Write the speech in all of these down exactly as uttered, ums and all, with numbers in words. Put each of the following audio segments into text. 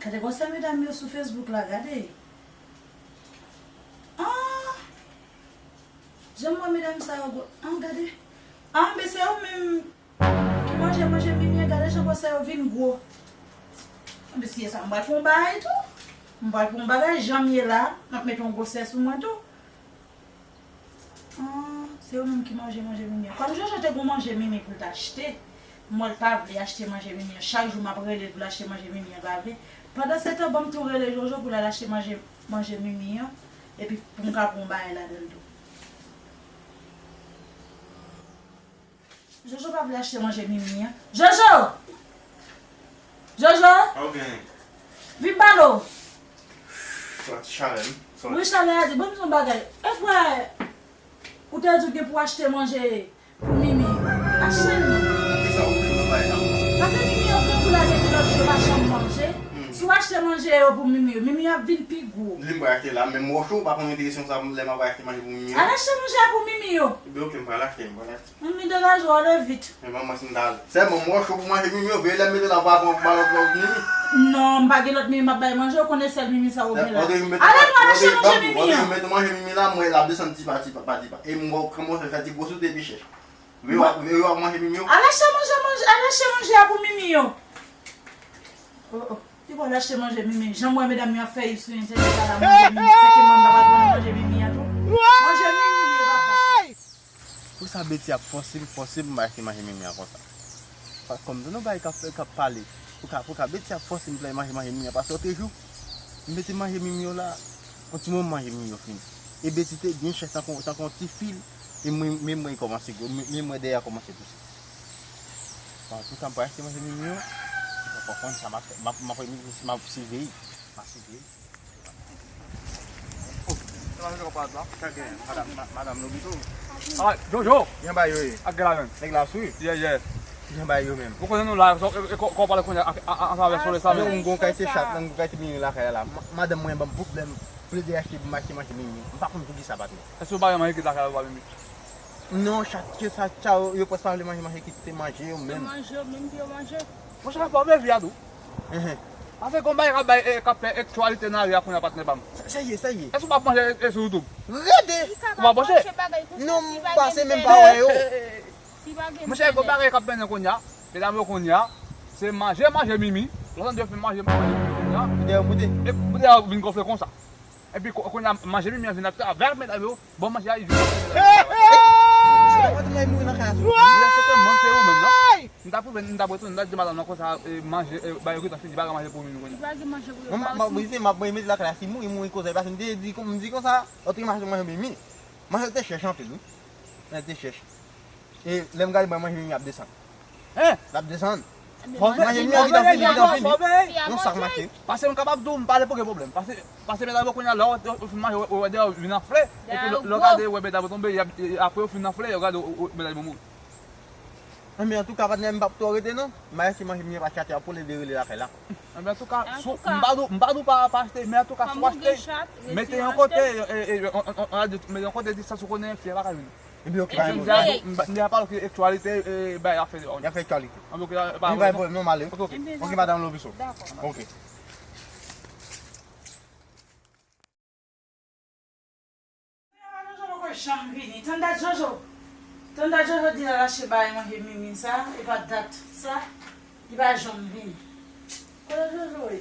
Gade gwosè medam yo sou Facebook la, gade. Ah! Jan m wè medam sa yo gwo, ah, gade. Ah, men se yo menm ki manje, manje mimi an, gade jan gwosè yo vin gwo. Ah, men si e sa, m pral fè yon bagay tou. M pral fè yon bagay, jan m ye la, m ap mete yon gwosè sou mwen tou. Ah, se yo menm ki manje, manje mimi an. Kòm Jojo te gon manje mimi pou l t achte, m wè l pa vle achte manje mimi an. Chak jou m ap rele l pou l achte manje mimi an, l pa vle. Pandan se tan, ban m tou rele Jojo pou l al achte manje, manje mimi an, epi pou m ka pran yon bagay ladan l tou. Jojo pa vle achte manje mimi an. Jojo! Jojo! Ok. Vin pale w. Sa ti chalè m. Wi, chalè a di, ban m di yon bagay. E kwè, ou te di w gen pou achte manje pou mimi. Achte l. Kisa ou chou nan bagay la? Paske mimi yo gen pou lage kilòt yo pa janm manje. Hmm. Si w achte manje yo pou mimi yo, mimi yo ap vin pi gwo. Li m pral achte la, men m wè chou, ou pa konn enteresan sa lè m ap achte manje pou mimi yo. Al achte manje a pou mimi yo. Ebyen, ok, m pral achte, m pral achte. Mimi, degaje w, ale vit. Men manman, si m ta al. Sèlman, m wè chou pou manje mimi yo, veye lè m mete la pou al pran lòt, lòt mimi. Non, m pa gen lòt mimi m ap bay manje, ou konnen sèl mimi sa ou gen la. Ale, nou al achte manje mimi an. Mete manje mimi la, mwen l ap desann ti pa, ti pa, pa ti pa. E m wè w kòmanse fè ti gwo sou te pi chèch. Veye w ap, veye w ap manje mimi yo. Al achte manje, manje, al achte manje a pou mimi yo. Oh, oh. Li pral achte manje mimi. Jan m wè medam yo ap fè ip sou entènèt la, la, manje mimi. Se ke mwen m pa pral pran manje mimi an tou. Manje mimi li ye, papa. Pou sa Betty ap fòse m, fòse m achte manje mimi an konsa. Pa kòm se yon bagay k ap, k ap pale. Pou ka, pou ka Betty ap fòse m pou manje manje mimi an, paske lòt jou, m mete manje mimi yo la, yon ti moman manje mimi yo fini. E Betty te byen chèch tankou, tankou yon ti fil, e mwen, men mwen kòmanse gwo, men, men mwen dèyè a kòmanse pouse. Bon, antouka, m pral achte manje mimi yo. Ou konprann sa m ap fè. M ap, m ap, m ap siveye. M ap siveye. Oh, se pa Jojo k ap parèt la? Sa gen, madanm, ma-, madanm Lobito. Ah, Jojo! Jan bagay yo ye? Ak gala menm. Nèg la sou? Yeah, yeah. Jan bagay yo menm? Ou konnen nou la, e, e, e, kò, kò pale konnen a, a, a, atravè sole sa menm. Non, m gon kalite chat, m gon kalite mimi lakay la. Ma-, madanm mwen ban m pwoblèm. Plede achte pou m achte manje mimi. M pa konn poukisa, patnè. Èske w pa gen manje ki lakay la ou pa mimi? Non, chat ke sa, sa yo, yo prèske pa vle manje, manje ki te manje yo menm. Se manje yo menm ki yo manje. Monchè, fò w byen vi a tou. Mhm. Paske gon bagay k ap bay, e, k ap fè aktyalite nan lari a kounye a, patnè pa m. Sa, sa ye, sa ye. Èske w p ap manje, e, sou YouTube? Rete! Ou p ap manje? Non, m pase menm pa wè yo. Monchè, gon bagay k ap mennen kounye a. Medam yo kounye a. Se manje, manje mimi. Lòt an de fè manje, manje mimi kounye a. Bouda yo moute. E bouda yo vin gonfle konsa. Epi ko-, kounye a manje mimi an vin ap travay ak medam yo. Bon, manje a, li jis ap travay. Chita pa di lè mouri nan kay la sou. Li a sètènman se ou menm, non? M t ap retounen, m t ap retounen, m t ap di madanm nan konsa, e, manje, e, ba yo gentan fini, li pa gen manje pou mimi kounye a. Li pa gen manje pou yo. Mwen, m ap, m ap brize, m ap mete lakay la, si mouri, mouri konsa, paske m te di, m di konsa, lòt manje, manje mimi. Manje te chèch anpil, wi. Manje te chèch. E lè m gade mwen manje mimi ap desann. Hein? L ap desann. Manje mimi an gentan fini, gentan fini. Non, sa k mache. Paske m kapab di w, m pale pou gen pwoblèm. Paske, paske medam yo kounye a, lè w, w fin manje, w, w wè dèyè w vin anfle. Epi lè, lè w gade, w wè medam yo tonbe, y ap, e, apre yo fin anfle, yo gade, w, w, medam yo mouri. Enben, antouka, patnè, m p ap twò rete, non. M a eseye manje mimi an paske atè a pole de rele lakay la. Enben, antouka, m pa di w, m pa di w pa, pa achte, men antouka, si w achte, mete yon kote, e, e, e, on, on, on, mete yon kote distans ou konnen fi a pa ka vini. Epi, ok, pa gen pwoblèm. M deja pale ki aktyalite, e, bay afè yo. Y ap fè aktyalite. Anben, ok, pa gen pwoblèm, non, m ale. Ok, ok. Ok, madanm Lobiso. Dakò. Ok. Jojo poko janm vini. Tann dat Jojo. Tann dat Jojo di l al achte bagay manje mimi sa, e pa dat sa. Li pa janm vini. Kote Jojo ye?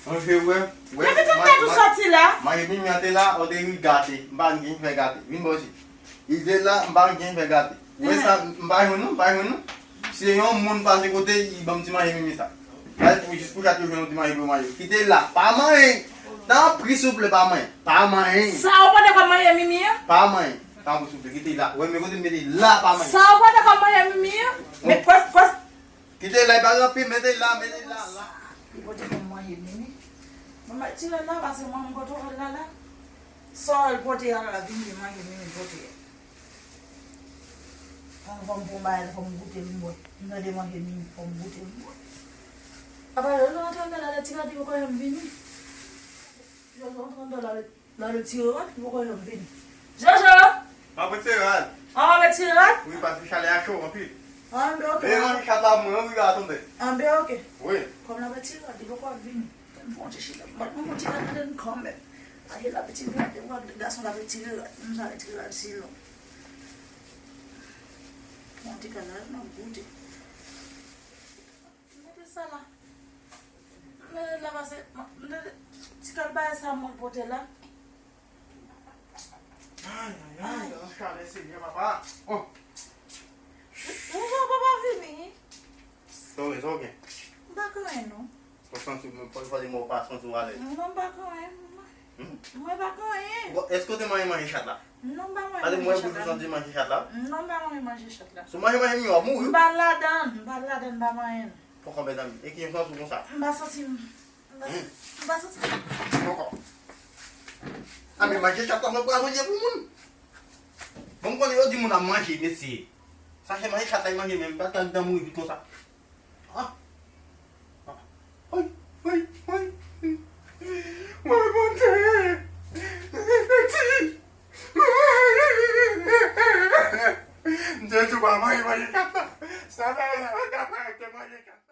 Manje, wè, wè. Depi tout tèt ou soti la. Manje mimi an te la, ou te ri gate. M pa gen fè gate. Vin bò isit. Li te la, m pa gen fè gate. Wè sa, m pa jwenn ou, m pa jwenn ou. Se yon moun pase kote, li ban m ti manje mimi sa. Gade pou jis pou chat yo jwenn yon ti manje pou yo manje. Kite la, pa manyen. Tanpri, souple, pa manyen. Pa manyen. Sa, ou pa dakò manje mimi an? Pa manyen. Tanpri, souple, kite la. Wè, men kote m mete la, pa manyen. Sa, ou pa dakò manje mimi an? Men kòs, kòs. Kite la, e pa gen anpil, mete la, mete la, la. Li pote pou mwen manje mimi. Mwen bay ti rad la, pase mwen, mwen pote rad la, la. Sa w al pote a la, vini manje mimi pote a. Fò m, fò m pran bagay la, fò m goute l, m wè. M tande manje mimi, fò m goute l, m wè. Apa, yo antre anndan la, lè ti rad li poko janm vini. Yo antre anndan la, lè Nan le ti rad, li poko janm vini. Jojo! M ap retire rad. Ah, w ap retire rad? Wi, paske chalè a cho anpil. Anbe oke. E manje kat la mwen wi, gade tonbe. Anbe oke. Wi. Kòm la peti rad, li poko ap vini. Fè m fè yon ti chita. Bat mwen yon ti rad nan kòm. Aje la peti rad, gason la peti rad, m sa peti rad silon. Yon ti kalaj nan goute. Mete sa la. Mete la pase, mete ti kalbay sa mwen pote la. Ay, ay, ay, ay, chalè Senyè, papa. Oh. Mwen pa, papa vini. Sa w gen, sa w gen? M pa gen anyen, non. Ou santi w, fò, fò di mwen ou pa santi w alèz. Non, m pa gen anyen. Hmm? Mwen pa gen anyen. Bon, èske w te manyen manje chat la? Non, m pa manyen manje chat la. Pase mwen bouch ou santi manje chat la? Non, m pa manyen manje chat la. Si w manje manje m yo, w ap mouri. M pa ladan, m pa ladan, m pa manyen. Poko mezanmi, e ki jan w santi w konsa? M pa santi m. M pa, m pa santi. Ankò. A, men manje chat la se pwazon li ye pou moun. Bon, m konnen yo di moun ap manje, mesye. Sa se manje chat la, li manje, men m pa t ka di mouri vit konsa. Ah. Ah. Woy, woy, woy. Woy, Bondye. Mèsi. Mèsi. Jezi, pa manje, manje chat la. Sa va, sa va, manje chat la.